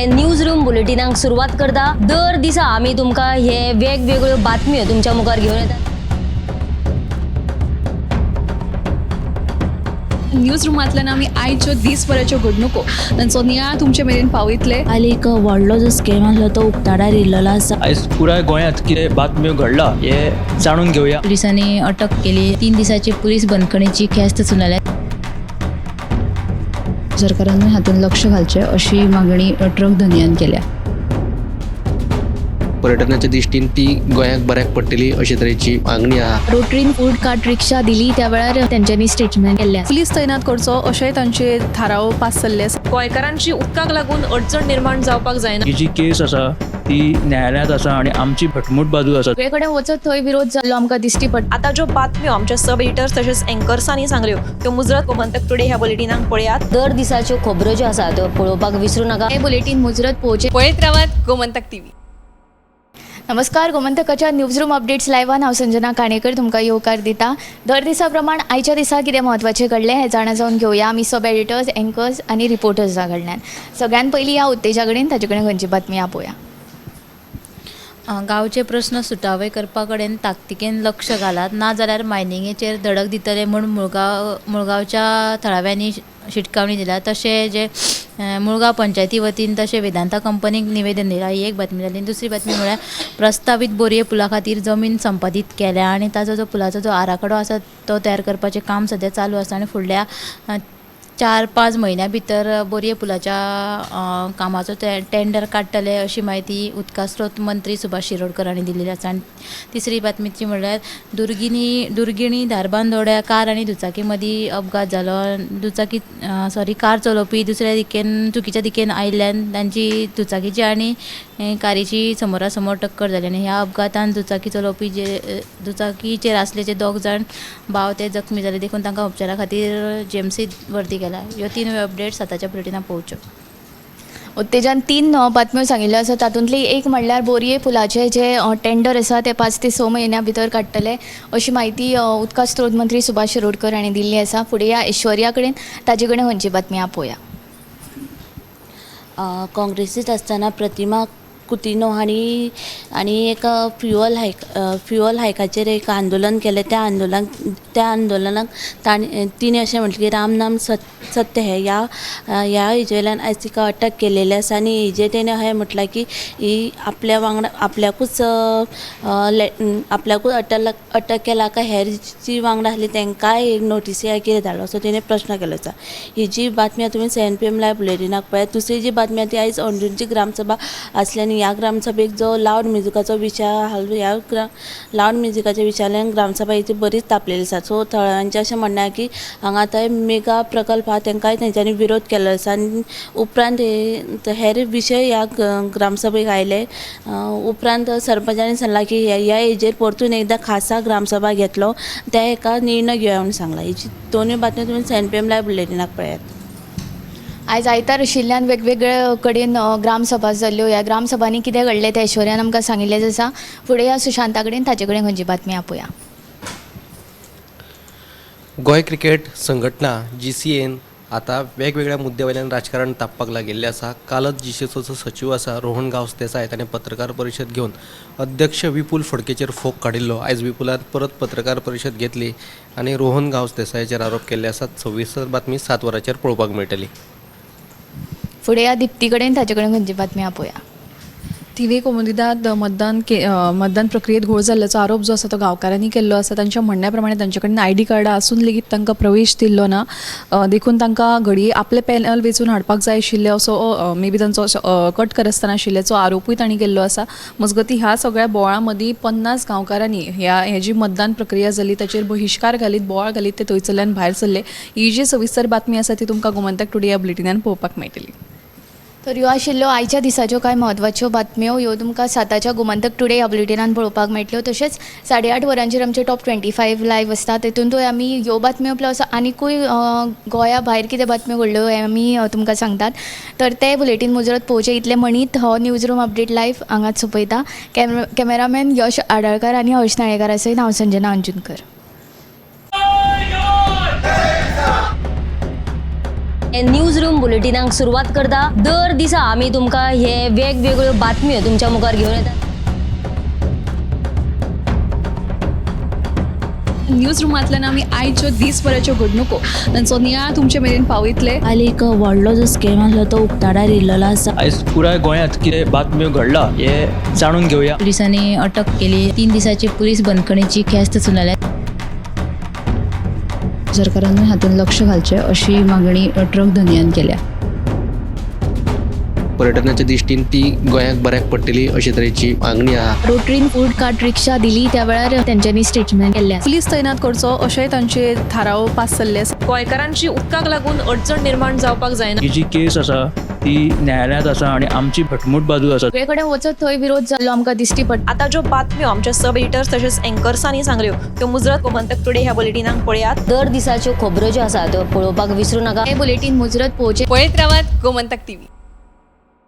News room बुलेटिनाक सुरवात करता. दर दिसा आमी तुमकां हे वेगवेगळ्यो बातम्यो तुमच्या मुखार घेवन येतात. न्यूज रुमांतल्यान आमी आयच्यो दीसभराच्यो घडणुको तांचो नियाळ तुमचे मेरेन पावयतले. काल एक व्हडलो जो स्कॅम आसलो तो उक्ताडार येयल्लो आसा. आयज पुराय गोंयांत कितें बातम्यो घडला हे जाणून घेवया. पुलिसांनी अटक केली. 3 दिसाची पुलीस बंदखणीची ख्यास्त सुनायल्या. सरकारानूय हातूंत लक्ष घालचें अशी मागणी ट्रक धनयान केल्या. पर्यटनाच्या दृश्टीन ती गोंयाक बऱ्याक पडटली अशे तरेची मागणी आहा. रोटरीन फूड कार्ट रिक्षा दिली त्या वेळार तेंच्यांनी स्टेटमेंट केल्लें आसा. पुलीस तैनात करचो अशेंय तांचे थाराव पास जाल्ले आसा. गोंयकारांची उदकाक लागून अडचण निर्माण जावपाक जायना. ही जी केस आसा ती न्यायालयांत आसा आनी आमची घटमूट बाजू आसा. सगळे कडेन वचत थंय विरोध जाल्लो आमकां दिश्टी पडटा. आतां ज्यो बातम्यो आमच्या सब एडिटर्स तशेंच एंकर्सांनी सांगल्यो त्यो मुजरत गोमंतक टुडे ह्या बुलेटिनाक पळयात. दर दिसाच्यो खबरो ज्यो आसा त्यो पळोवपाक विसरू नाका. हें बुलेटीन मुजरत पळोवचें. पळयत रावात गोमंतक टीव्ही. नमस्कार, गोमंतकाच्या न्यूज रूम अपडेट्स लायव्हान हांव संजना काणेकर तुमकां येवकार दिता. दर दिसा प्रमाण आयच्या दिसा कितें म्हत्वाचें घडलें हें जाणा जावन घेवया आमी सब एडिटर्स, एंकर्स आनी रिपोर्टर्सां कडल्यान. सगळ्यान पयलीं ह्या उत्तेजा कडेन, ताचे कडेन खंयची बातमी आपोवया. गांवचे प्रस्न सुटावे करपा कडेन ताकतिकेन लक्ष घालात, ना जाल्यार मायनिंगेचेर धडक दितले म्हूण मुळगांवच्या थळाव्यांनी शिटकावणी दिल्या. तशें जे मुळगांव पंचायती वतीन तशें वेदांता कंपनीक निवेदन दिलां. ही एक बातमी जाली. दुसरी बातमी म्हळ्यार प्रस्तावीत बोरये पुला खातीर जमीन संपादीत केल्या आनी ताजो जो पुलाचो जो आराखडो आसा तो तयार करपाचें काम सद्या चालू आसा आनी फुडल्या 4-5 म्हयन्या भितर बोरये पुलाच्या कामाचो टेंडर काडटले अशी म्हायती उदका स्रोत मंत्री सुभाष शिरोडकर हांणी दिल्ली आसा. आनी तिसरी बातमी ती म्हणल्यार दुर्गिणी धारबांदोड्या कार आनी दुचाकी मदीं अपघात जालो. दुचाकी सॉरी कार चलोवपी दुसऱ्या दिकेन चुकीच्या दिकेन आयिल्ल्यान तांची दुचाकीची आनी कारीची समोरासमोर टक्कर जाली आनी ह्या अपघातान दुचाकी चलोवपी जे दुचाकीचेर आसले जे 2 जाण भाव ते जखमी जाले, देखून तांकां उपचारा खातीर जीएमसीत भरती केला. ह्यो 3 अपडेट्स आतांच्या बुलेटिनाक पळोवच्यो. उत्तेजान 3 बातम्यो सांगिल्ल्यो आसा. तातूंतली एक म्हणल्यार बोरये पुलाचे जे टेंडर आसा ते 5 ते 6 म्हयन्या भितर काडटले अशी म्हायती उदका स्रोत मंत्री सुभाष शिरोडकर हांणी दिल्ली आसा. फुडें ह्या ऐश्वर्या कडेन, ताजे कडेन खंयची बातमी आपोवया. काँग्रेसीत आसतना प्रतिमा कुतिनो हांणी आनी एक फ्युअल हायकाचेर एक आंदोलन केलें. त्या आंदोलनाक तिणें अशें म्हटलें की राम नाम सत्य है ह्या हेजे वयल्यान आयज तिका अटक केलेली आसा. आनी हेजेर तेणें अशें म्हटलां की ही आपल्या वांगडा आपल्याकूच अटक केला काय हेर जी वांगडा आसली तांकांय एक नोटीसी काय कितें धाडलो असो तेणें प्रश्न केलो आसा. ही जी बातमी आहा तुमी 7 PM live बुलेटिनाक पळयात. दुसरी जी बातमी आहा ती आयज अंजूणची ग्रामसभा आसली आनी ह्या ग्रामसभेक जो लावड म्युजिकाचो विशय आसलो ह्या लावड म्युजिकाच्या विशयान ग्रामसभा ही बरीच तापलेली आसा. सो थळाव्यांचें अशें म्हणणें आहा की हांगा आतां मेगा प्रकल्प आहा तांकांय तेंच्यांनी विरोध केल्लो आसा. आनी उपरांत हेर विशय ह्या ग्रामसभेक आयले. उपरांत सरपंचांनी सांगलां की ह्या हेजेर परतून एकदां खासा ग्रामसभा घेतलो त्या हेका निर्णय घेवया म्हूण सांगला. हेची दोनूय बातम्यो तुमी 7 PM live बुलेटिनाक पळयात. आयज आयतार आशिल्ल्यान वेगवेगळे कडेन ग्रामसभा जाल्ल्यो. ह्या ग्रामसभांनी कितें घडलें तें ऐश्वर्यान आमकां सांगिल्लें आसा. फुडें ह्या सुशांता कडेन, ताचे कडेन खंयची बातमी आपोवया. गोंय क्रिकेट संघटना GCAन आतां वेगवेगळ्या मुद्द्या वयल्यान राजकारण तापपाक लागिल्लें आसा. कालच GCAचो जो सचीव आसा रोहन गांवस देसाय ताणें पत्रकार परिशद घेवन अध्यक्ष विपुल फडकेचेर फोग काडिल्लो. आयज विपुलान परत पत्रकार परिशद घेतली आनी रोहन गांवस देसायाचेर आरोप केल्ले आसात. सविस्तर बातमी 7 वरांचेर पळोवपाक मेळटली. फुडें ह्या दिप्ती कडेन, ताचे कडेन खंयची बातमी आपोवया. थिवे कोमुनिदाद मतदान प्रक्रियेत घोळ जाल्ल्याचो आरोप जो आसा तो गांवकारांनी केल्लो आसा. तांच्या म्हणण्या प्रमाणे तांचे कडेन आयडी कार्डां आसून लेगीत तांकां प्रवेश दिल्लो ना, देखून तांकां घडये आपलें पॅनल वेंचून हाडपाक जाय आशिल्लें असो मे बी तांचो कट करसतना आशिल्ल्याचो आरोपूय तांणी केल्लो आसा. मजगतीं ह्या सगळ्या बोवाळा मदीं 50 गांवकारांनी ह्या जी मतदान प्रक्रिया जाली ताचेर बहिश्कार घालीत, बोवाळ घालीत ते थंयसरल्यान भायर सरले. ही जी सविस्तर बातमी आसा ती तुमकां गोमंतक टुडे ह्या बुलेटिनान पळोवपाक मेळटली. तर ह्यो आशिल्ल्यो आयच्या दिसाच्यो कांय म्हत्वाच्यो बातम्यो. ह्यो तुमकां 7च्या गोमंतक टुडे ह्या बुलेटिनान पळोवपाक मेळटल्यो. तशेंच 8:30 वरांचेर आमचे टॉप 25 लायव्ह आसता, तेतूंतूय आमी ह्यो बातम्यो प्लस आनिकूय गोंया भायर कितें बातम्यो घडल्यो हें आमी तुमकां सांगतात. तर ते बुलेटीन मुजरत पळोवचें इतलें म्हणीत हो न्यूज रूम अपडेट लायव्ह हांगाच सोंपयता. कॅमेरामॅन यश आडाळकार आनी हर्ष नाळेकारा सयत हांव संजना अंजुनकर. न्यूज रूम बुलेटिनाक सुरवात करता. दर दिसा आमी तुमकां हे वेगवेगळ्यो बातम्यो तुमच्या मुखार घेवन येतात. न्यूज रुमांतल्यान आमी आयच्यो दीसभराच्यो घडणुको तांचो नियाळ तुमचे मेरेन पावयतले. काल एक व्हडलो जो स्कॅम आसलो तो उक्ताडार येयल्लो आसा. आयज पुराय गोंयांत कितें बातम्यो घडला हें जाणून घेवया. पुलिसांनी अटक केली. 3 दिसाची पुलीस बंदखणीची ख्यास्त सुनायल्या. सरकारानूय हातूंत लक्ष घालचें अशी मागणी ट्रक धनयान केल्या. पर्यटनाच्या दृश्टीन ती गोंयाक बऱ्याक पडटली अशे तरेची मागणी आहा. रोटरीन फूड कार्ट रिक्षा दिली त्या वेळार तेंच्यांनी स्टेटमेंट केल्लें आसा. पुलीस तैनात करचो अशेंय तांचे थाराव पास जाल्ले आसा. गोंयकारांची उदकाक लागून अडचण निर्माण जावपाक जायना. ही जी केस आसा ती न्यायालयांत आसा आनी आमची घटमूट बाजू आसा. सगळे कडेन वचत थंय विरोध जाल्लो आमकां दिश्टी पडटा. आतां ज्यो बातम्यो आमच्या सब एडिटर्स तशेंच एंकर्सांनी सांगल्यो त्यो मुजरत गोमंतक टुडे ह्या बुलेटिनाक पळयात. दर दिसाच्यो खबरो ज्यो आसा त्यो पळोवपाक विसरूं नाका. हें बुलेटीन मुजरत पळोवचें. पळयत रावात गोमंतक टीव्ही.